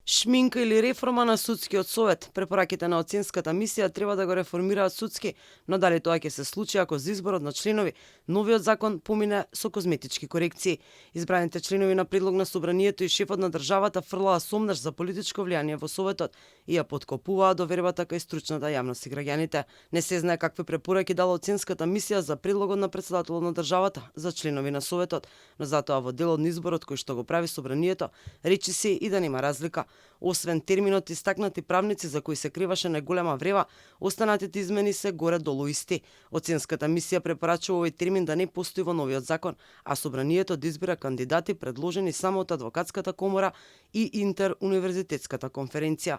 Шминка или реформа на судскиот совет. Препораките на оценската мисија треба да го реформираат судски, но дали тоа ќе се случи ако за изборот на членови новиот закон помине со козметички корекции? Избраните членови на предлог на собранието и шефот на државата фрлаа сомнаш за политичко влијание во советот и ја поткопуваа довербата кај стручната јавност и граѓаните. Не се знае какви препораки дала оценската мисија за предлогот на претседателот на државата за членови на советот, но затоа во делот на изборот кој што го прави собранието, речи се и да нема разлика. Освен терминот истакнати правници за кои се криваше најголема врева, останатите измени се горе-долу исти. Оценската мисија препорачува овој термин да не постои во новиот закон, а собранието да избира кандидати предложени само од Адвокатската комора и Интеруниверзитетската конференција.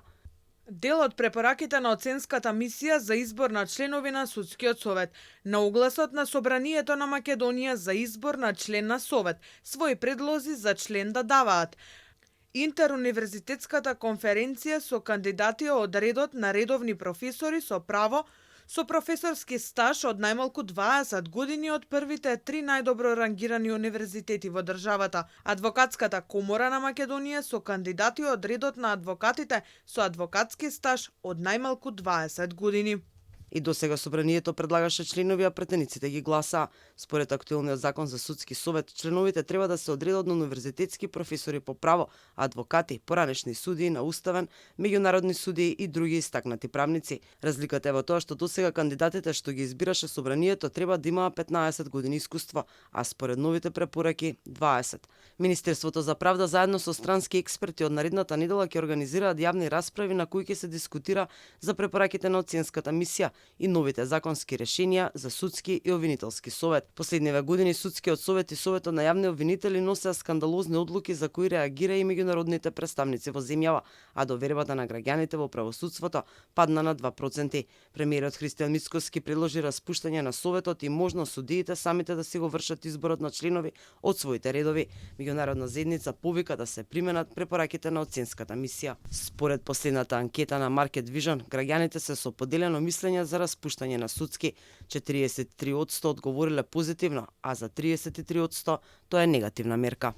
Дел од препораките на оценската мисија за избор на членови на судскиот совет. На огласот на собранието на Македонија за избор на член на совет, своји предлози за член да даваат. Интеруниверзитетската конференција со кандидати од редот на редовни професори со право, со професорски стаж од најмалку 20 години од првите 3 најдобро рангирани универзитети во државата, Адвокатската комора на Македонија со кандидати од редот на адвокатите со адвокатски стаж од најмалку 20 години. И досега собранието предлагаше членови, а претениците ги гласаа. Според актуелниот закон за судски совет, членовите треба да се од редот на универзитетски професори по право, адвокати, поранешни судии на уставен, меѓународни судии и други истакнати правници. Разликата е во тоа што досега кандидатите што ги избираше собранието треба да имаа 15 години искуство, а според новите препораки 20. Министерството за правда заедно со странски експерти од наредната недела ќе организираат јавни расправи на кои ќе се дискутира за препораките на оценската мисија и новите законски решенија за судски и обвинителски совет. Последниве години судскиот совет и советот на јавни обвинители носеа скандалозни одлуки за кои реагира и меѓународните представници во земјава, а довербата на граѓаните во правосудството падна на 2%. Премиерот Христијан Мицкоски предложи распуштање на советот и можност судиите самите да си го вршат изборот на членови од своите редови. Меѓународна заедница повика да се применат препораките на оценската мисија. Според последната анкета на Market Vision, граѓаните се со поделено мислење за распуштање на судски. 43% одговориле позитивно, а за 33% тоа е негативна мерка.